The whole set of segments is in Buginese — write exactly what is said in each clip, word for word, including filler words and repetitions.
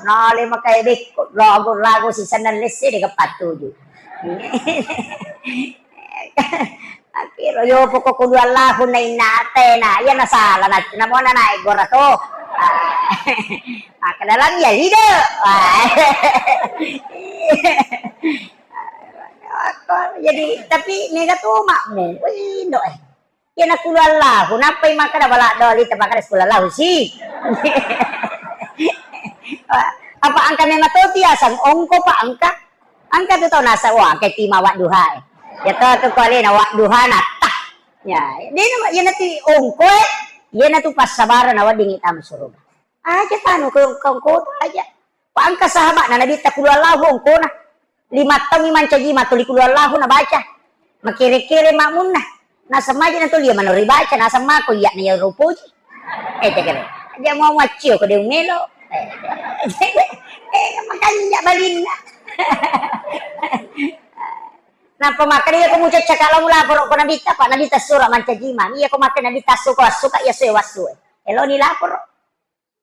Nale makae bekko, lagu-lagu sisenna lesse de' pattuju. Akhiro yo poko kudu Allahu na inna atena, iya na sala na, na mona naik gora to. Maka dalam ya lido. Jadi, tapi mega to makmu, wih, indo, eh. Iya na kulu Allahu, nappai makkeda bala doli, te makkeda kulu Allahu si. Apa engka memang to tiasang ongko pa engka? Engka tu tau nasa, wah, engka tima Wadduha, eh. Ya to tu ko alena Wadduha na tah. Ya, de' na, iya na tu ongko, eh. Iya na tu passabareng na wedding tama suruga. Aja tanu ko, ko, ko aja. Pa engka sahabatna Nabitta kulu Allahu ongkona. Lima taungngi mancaji ma tuli kulu Allahu nabaca. Makere-kere makmunna. Naseng maja na tuli manori baca, naseng mako iya na iya rupoji. Eh, tegere. Aja mau maccio ko de' melo. Eh, eh, makanya balinna. Napa makkeda iya ko mucacca kalau laporo ko Nabitta, pa Nabitta sura mancaji ma. Iya ko makkeda Nabitta suko asuka iya sue wassue. Elo ni laporo.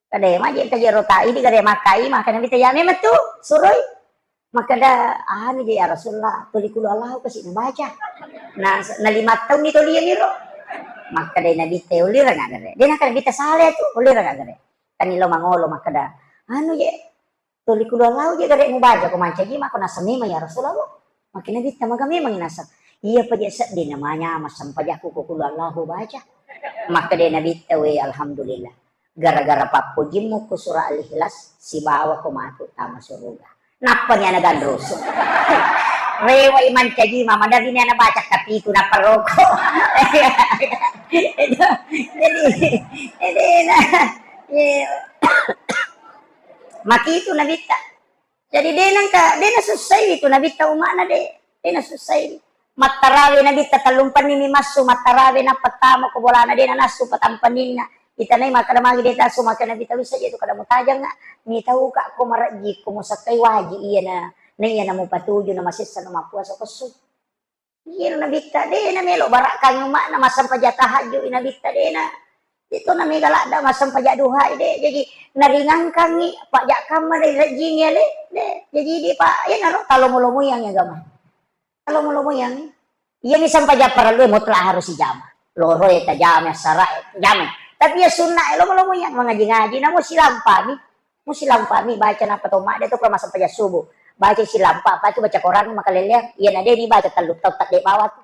Kada maje engka jero ta idi kada makkai, makkeda Nabitta ya memang tu suroi. Makkeda anu je ya Rasulullah, tuli kulu Allahu kasi nabaca. Na, na lima taunni tuli iro. Makkeda Nabitta ulira nggak gare. De' nakkeda Nabitta sale tu, ulira nggak gare. Tani lo mangolo makkeda anu je. Tuli kulu Allahu je gare mubaca ko mancaji ma ko naseng memang ya Rasulullah. Makkeda Nabitta maga memang naseng. Iya pa je sedding namanya massempajang ku ko kulu Allahu baca. Makkeda Nabitta we alhamdulillah. Gara-gara pappojimmu ku surah Al-Ikhlas sibawa ko matu tama suruga. Nappa ni ana ganrusu. Rewa i mancaji ma, madari ni ana baca kapitu nappa roko. Jadi, jadi, nah, iya. Maki itu Nabitta. Jadi de' nengka, de' nasussai itu Nabitta umma'na de', de' nasussai. Mattarawe Nabitta tellumpenni mi massu, mattarawe nappa tama ko bolana de' nanassu patampenninna. Itanai makkeda magi de' tassu, makkeda Nabitta bisa je tu kada mutajang, mi tau ka ko marajji ko musakkai waji iya na, na iya na mupatuju na masessa na mappuasa kossu. Iyaro Nabitta de' na melo barakkangi umma'na massempajang tahajud i Nabitta de' na. Itu na mega ladda massempajang duha i de'. Jadi naringangkangi pajak kamma de' rejjingi ale de'. Jadi di pa, iya naro talomo-lomoyang agama. Talomo-lomoyang. Iya ni sempajang parellu mutlak harus ijama. Loro ya tajama, sara ya tajama. Tapi ya sunnah ya lomo-lomoyang mengaji-ngaji namo silampami. Musilampami baca nappa to madde to pura massempajang subuh. Baca silampa, apa tu baca Quran makaleleang. Iya na de' ni baca tellu tau tadde bawa tu.